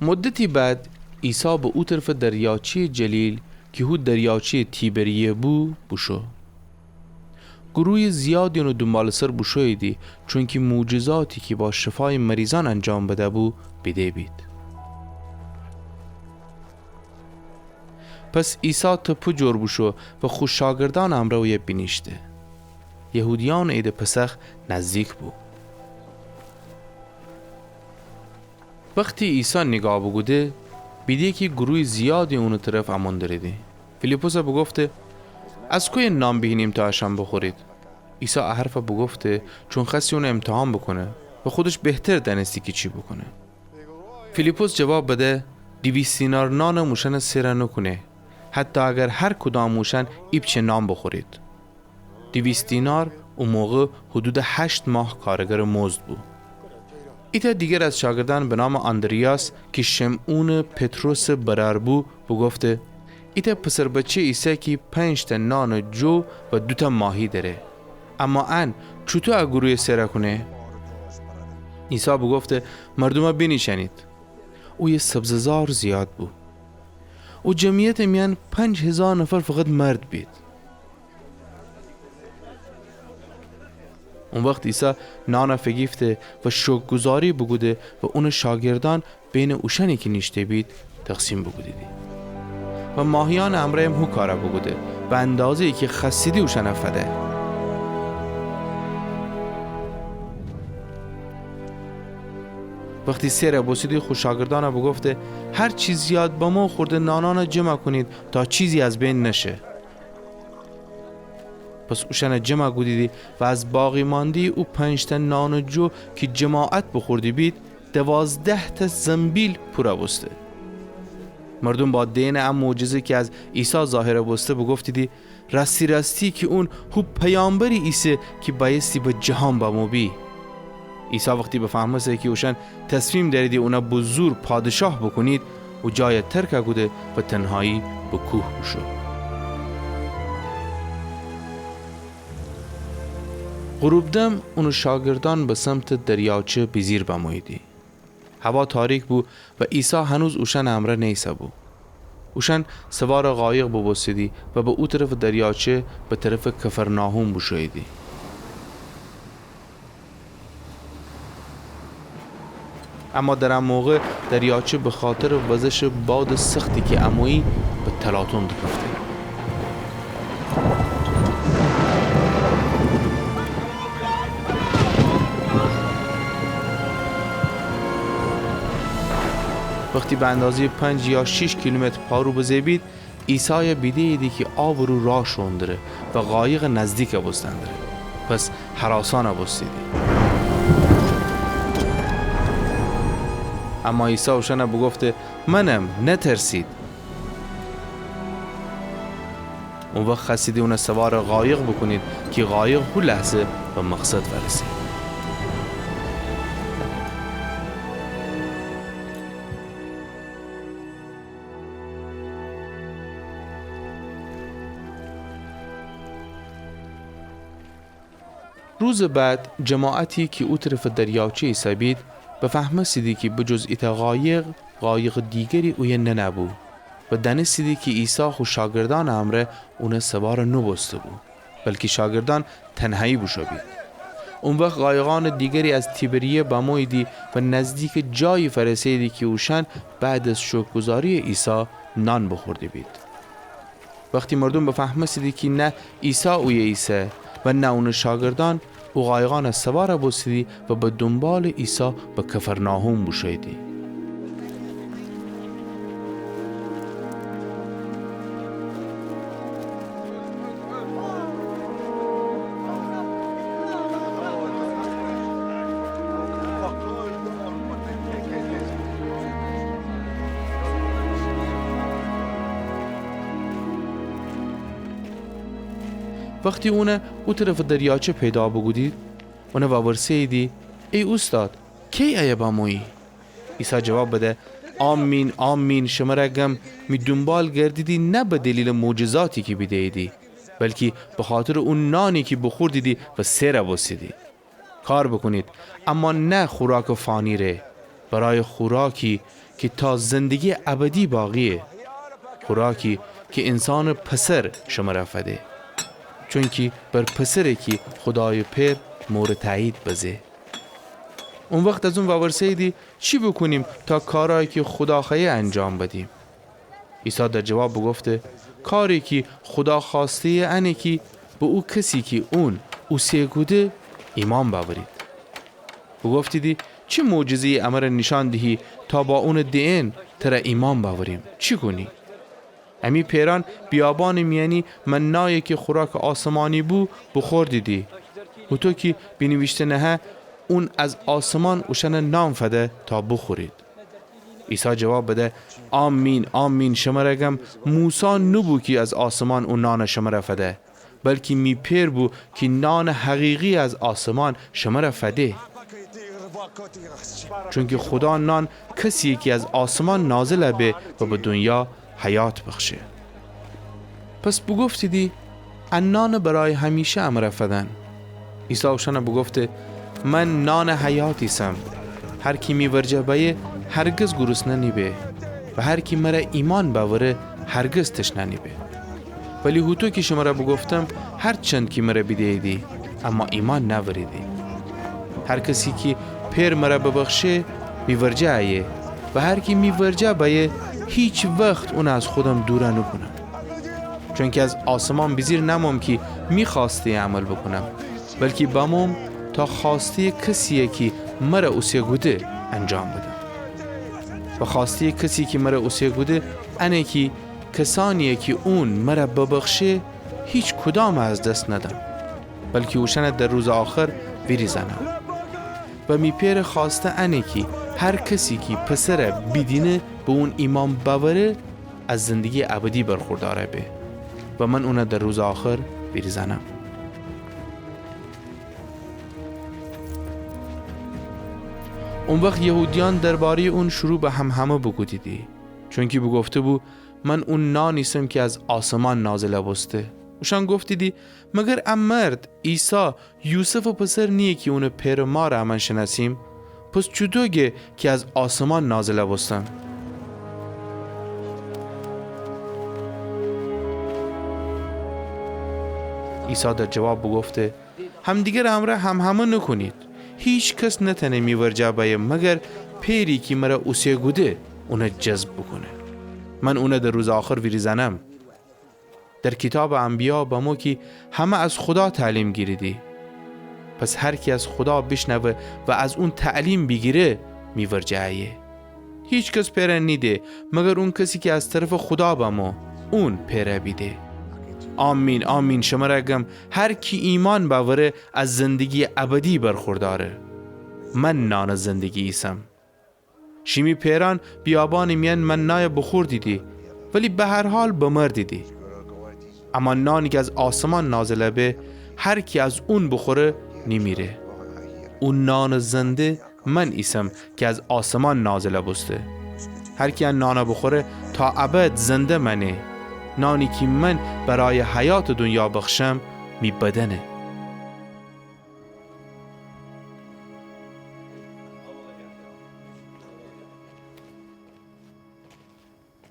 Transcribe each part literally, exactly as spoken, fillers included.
مدتی بعد عیسی به او طرفٚ دریاچه‌یٚ جلیل، کی هو دریاچه‌یٚ تیبریه بو، بوشو. گرویٚ زیادی اونٚ دونبالٚ سر بوشوییدی، چونکی معجزاتی کی با شفایٚ مریضأن انجام بده‌بو، بیده بید. پس عیسی تپه جور بوشو و خو شاگردأنٚ امرأ اویه بینیشته. یهودیأنٚ عیدٚ پسخ نزدیک بو. وختی عیسی نیگاه بوکوده، بیده کی گرویٚ زیادی اونٚ طرف امون دریدی. فیلیپسَ بوگفته: از کویه نان بیهینیم تا اشأن بوخورید؟ عیسی ا حرفَ بوگفته، چون خوأستی اونَ امتحان بوکونه و خودش بهتر دأنستی کی چی بوکونه. فیلیپس جواب بده: دیویست دینار نانم اوشأنَ سئرَ نوکونه، حتی اگر هر کدامٚ اوشأن ایپچه نان بوخورید. دیویست دینار او موقع حدودٚ هشت ماه کارگرٚ مزد بو. ایتأ دیگر از شاگردأن به نامٚ آندریاس، کی شمعونٚ پطرسٚ برأر بو، بوگفته: ایتأ پسر بچه ایسه کی پنج‌تأ نانٚ جو و دوتأ ماهی دأره. اما ان چوطو ا گرویَ سئرَ کونه؟ عیسی بوگفته: مردومَ بینیشأنید. اویه سبزه‌زار زیاد بو. او جمعیتٚ میأن پنج هیزار نفر فقط مرد بید. او وخت عیسی نانَ فیگیفته و شکرگزاری بوکوده و اونٚ شاگردأن بینٚ اوشأنی کی نیشته بید تقسیم بوکودیدی. و ماهیأنٚ امرأیم هو کارَ بوکوده، به اندازه‌یی کی خوأستیدی اوشأنَ فده. وختی سئرَ بوستیدی، خو شاگردأنَ بوگفته: هر چی زیاد بمو، خورده نانأنَ جمع کونید تا چیزی از بین نشه. پس اوشأنَ جمع کودیدی و از باقی‌مانده‌یٚ او پنج‌تأ نانٚ جو کی جماعت بوخورده بید، دوازده‌تأ زنبیل پورَ بوسته. مردوم با دئنٚ ا معجزه کی از عیسی ظاهرَ بوسته بوگفتیدی: راستی راستی کی اون هو پیامبری ایسه کی بأیستی به جهان بمو بی. عیسی وختی بفهمسته کی اوشأن تصمیم دأریدی اونَ به زور پادشاه بوکونید، او جایَ ترکَ کوده و تنهایی به کوه بوشو. غروب دم اونٚ شاگردأن به سمتٚ دریاچه بیجیر بموییدی. هوا تاریک بو و عیسی هنوز اوشأنٚ امرأ نیسه‌بو. اوشأن سوارٚ قایق بوبوستیدی و به او طرفٚ دریاچه، به طرفٚ کفرناحوم بوشوییدی. اما در ا موقع دریاچه بخاطرٚ وزشٚ بادٚ سختی کی امویی به تلاطم دکفته. وختی به اندازه‌یٚ پنج یا شیش کیلومتر پارو بزه بید، عیسایَ بیده‌ییدی کی آبٚ رو راه شوئون دره و قایقٚ نزدیکَ بوستن دره. پس هراسأنَ بوستیدی. اما عیسی اوشأنَ بوگفته: منم، نترسید. او وخت خوأستیدی اونَ سوارٚ قایق بوکونید کی قایق هو لحظه به مقصد فأرسه. روزٚ بعد جماعتی کی او طرفٚ دریاچه ایسه‌بید، بفهمستیدی کی به جز ایتأ قایق، قایقٚ دیگری اویه ننه‌بو و دأنستیدی کی عیسی خو شاگردأنٚ امرأ اونَ سوارَ نوبوسته‌بو، بلکی شاگردأن تنهایی بوشو بید. او وخت قایقأنٚ دیگری از تیبریه بموییدی و نزدیکٚ جایی فأرسه‌ییدی کی اوشأن بعد از شکرگزاریٚ عیسی نان بوخورده بید. وختی مردوم بفهمستیدی کی نه عیسی اویه ایسه و نه اونٚ شاگردأن، او قایقأنٚ سوارَ بوستیدی و به دونبالٚ عیسی به کفرناحوم بوشوییدی. وختی اونَ او طرفٚ دریاچه پیدا بوکودید، اونَ وورسه‌ییدی: ای اوستاد، کی ایه بمویی؟ عیسی جواب بده: آمین، آمین، شمرَ گم، می دونبال گردیدی نه به دلیلٚ معجزاتی کی بیده‌ییدی، بلکی بخاطرٚ او نانی کی بوخوردیدی و سئرَ بوستیدی. کار بوکونید، اما نه خوراکٚ فانی‌ره، برای خوراکی کی تا زندگی ابدی باقیه، خوراکی کی انسانٚ پسر شمر فده، چونکی بر پسره کی خودایٚ پئر مورٚ تأیید بزه. او وخت از اون وورسه‌ییدی: چی بوکونیم تا کارأیی کی خودا خوأیه انجام بدیم؟ عیسی در جواب بوگفته: کاری کی خودا خوأسته‌یه انه کی به او کسی کی اون اوسه کوده ایمأن بأورید. بوگفتیدی: چی معجزه‌یی امر نیشأن دیهی تا با اونٚ دئن تر ایمأن بأوریم؟ چی کونی؟ امی پئرأن بیابانٚ میأنی منای کی خوراکٚ آسمانی بو، بوخوردیدی. هوطو کی بینیویشته نهه: اون از آسمان اوشأن نان فده تا بوخورید. عیسی جواب بده: آمین، آمین، شمر گم، موسی نوبو کی از آسمان او نان شمر فده، بلکی می پئر بو کی نانٚ حقیقی از آسمان شمر فده. چونکی خودا نان کسیه کی از آسمان نازل به و به دونیا حیات بخشه. پس بوگفتیدی: ا نانٚ برای همیشه امر فدن. عیسی اوشأن بوگفته: من نانٚ حیات ایسم. هر کی می ورجه بأیه، هرگز گرسنه نیبه و هر کی مر ایمأن بأوره، هرگز تشنه نیبه. ولی هوطو کی شمر بوگفتم، هرچند کی مر بیده‌ییدی، اما ایمأن نأوریدی. هر کسی کی پئر مر ببخشه، می ورجه ایه و هر کی می ورجه بأیه، هیچ وخت اون از خودم دور نوکونم. چونکی از آسمان بیجیر نموم کی می خوأسته‌یٚ عمل بوکونم، بلکی بموم تا خوأسته‌یٚ کسیی کی مر اوسه کوده انجام بدم. و خوأسته‌یٚ کسی کی مر اوسه کوده انه کی کسأنیی کی اون مر ببخشه، هیچ کدام از دس ندم، بلکی اوشأن در روزٚ آخر ویریزأنم. و می پئرٚ خوأسته انه کی هر کسی کی پسر بیدینه به اون ایمأن بأوره، از زندگیٚ ابدی برخوردأر به و من اون در روزٚ آخر ویریزأنم. او وخت یهودیأن درباره‌یٚ اون شروع به همهمه بوکودیدی، چونکی بوگفته‌بو: من او نان ایسم کی از آسمان نازل بوسته. اوشأن گفتیدی: مگر ا مرد، عیسی، یوسفٚ پسر نییه کی اونٚ پئرٚ مارٚ امأن شنأسیم؟ پس چوطو گه کی از آسمان نازل بوستم؟ عیسی در جواب بوگفته: همدیگرٚ امرأ همهمه نوکونید. هیکس نتأنه می ورجه بأیه مگر پئری کی مر اوسه کوده اون جذب بوکونه. من اون در روزٚ آخر ویریزأنم. در کیتابٚ انبیا بمو کی همه از خودا تعلیم گیریدی. پس هر کی از خودا بیشنوه و از اون تعلیم بیگیره، می ورجه ایه. هیکس پئر نیده مگر او کسی کی از طرفٚ خودا بمو، اون پئر بیده. آمین، آمین، شمر گم، هر کی ایمأن بأوره، از زندگیٚ ابدی برخوردأره. من نانٚ زندگی ایسم. شیمی پئرأن بیابانٚ میأن منای بوخوردیدی، ولی به هر حال بمردیدی. اما نانی کی از آسمان نازل به، هر کی از اون بوخوره، نیمیره. او نانٚ زنده من ایسم کی از آسمان نازل بوسته. هر کی ا نان بوخوره، تا ابد زنده مأنه. نانی کی من برای حیاتٚ دونیا بخشم، می بدنه.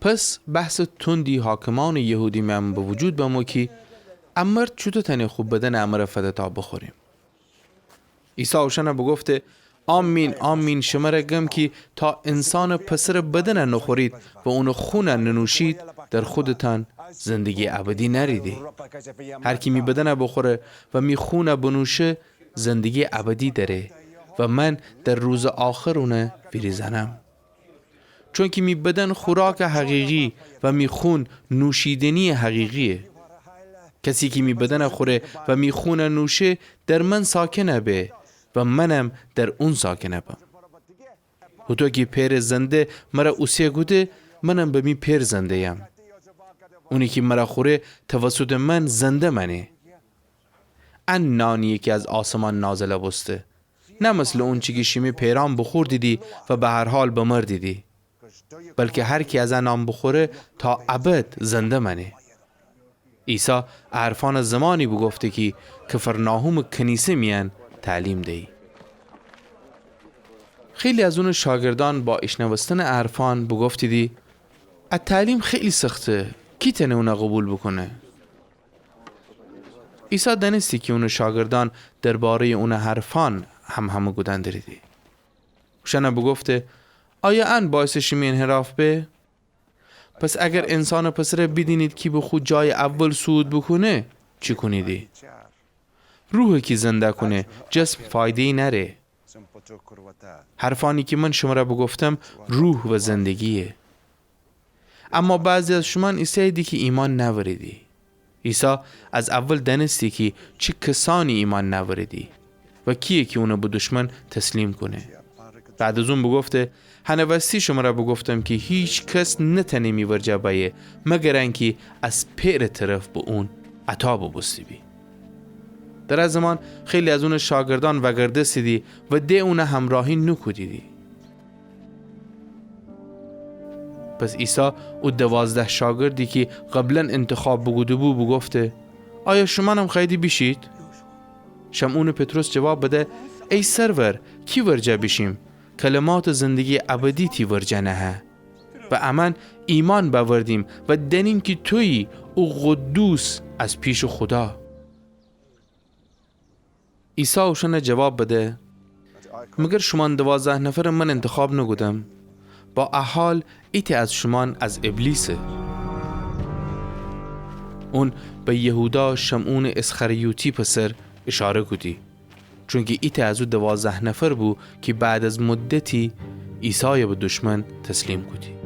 پس بحثٚ تندی حاکمأنٚ یهودی میأن به وجود بمو کی ا مرد چوطو تأنه خو بدنٚ امر فده تا بوخوریم؟ عیسی اوشأن بوگفته: آمین، آمین، شمر گم کی تا انسانٚ پسرٚ بدن نوخورید و اونٚ خون ننوشید، در خودتأن زندگیٚ ابدی نأریدی. هر کی می بدن بوخوره و می خون بنوشه، زندگیٚ ابدی دأره و من در روزٚ آخر اون ویریزأنم. چونکی می بدن خوراکٚ حقیقی و می خون نوشیدنیٚ حقیقییه. کسی کی می بدن خوره و می خون نوشه، در من ساکن به و منم در اون ساکن بم. هوطو کی پئرٚ زنده مر اوسه کوده، منم به می پئر زنده‌یم. اونی کی مر خوره، توسطٚ من زنده مأنه. ا نانییه کی از آسمان نازل بوسته. نه مثلٚ اونچی کی شیمی پئرأن بوخوردیدی و به هر حال بمردیدی. بلکی هر کی از ا نان بوخوره، تا ابد زنده مأنه. عیسی ا حرفأن زمانی بوگفته کی کفرناحومٚ کنیسه میأن تعلیم دیی. خیلی از اونٚ شاگردأن با ایشنوستنٚ ا حرفأن بوگفتیدی: ا تعلیم خیلی سخته، کی تأنه اون قوبیل بوکونه؟ عیسی دأنستی کی اونٚ شاگردأن درباره‌یٚ اونٚ حرفأن همهمه کودن دریدی. اوشأن بوگفته: آیا ان باعثٚ شیمی انحراف به؟ پس اگر انسانٚ پسر بیدینید کی به خو جایٚ اول صعود بوکونه، چی کونیدی؟ روحه کی زنده کونه، جسم فایده‌یی نأره. حرفأنی کی من شمر بوگفتم، روح و زندگییه. اما بعضی از شومأن ایسه‌ییدی کی ایمأن نأوریدی. عیسی از اول دأنستی کی چی کسأنی ایمأن نأوریدی و کییه کی اون به دشمن تسلیم کونه. بعد از اون بوگفته: هنٚ وستی شمر بوگفتم کی هیکس نتأنه می ورجه بأیه، مگر انکی از پئرٚ طرف به اون عطا بوبوسته بی. در ا زمان خیلی از اونٚ شاگردأن وأگردستیدی و د اون همرأهی نوکودیدی. پس عیسی او دوازده شاگردی کی قبلا انتخاب بوکوده‌بو بوگفته: آیا شومأنم خوأییدی بیشید؟ شمعونٚ پطرس جواب بده: ای سرور، کی ورجه بیشیم؟ کلماتٚ زندگییٚ ابدی تی ورجه نهه. و امأن ایمأن بأوردیم و دأنیم کی تویی او قدوس از پیشٚ خودا. عیسی اوشأن جواب بده: مگر شومأن دوازده نفر من انتخاب نوکودم؟ با ا حال ایتأ از شومأن از ابلیسه. اون به یهودا شمعونٚ اسخریوطی پسر اشاره کودی، چونکی ایتأ از او دوازده نفر بو کی بعد از مدتی عیسای به دشمن تسلیم کودی.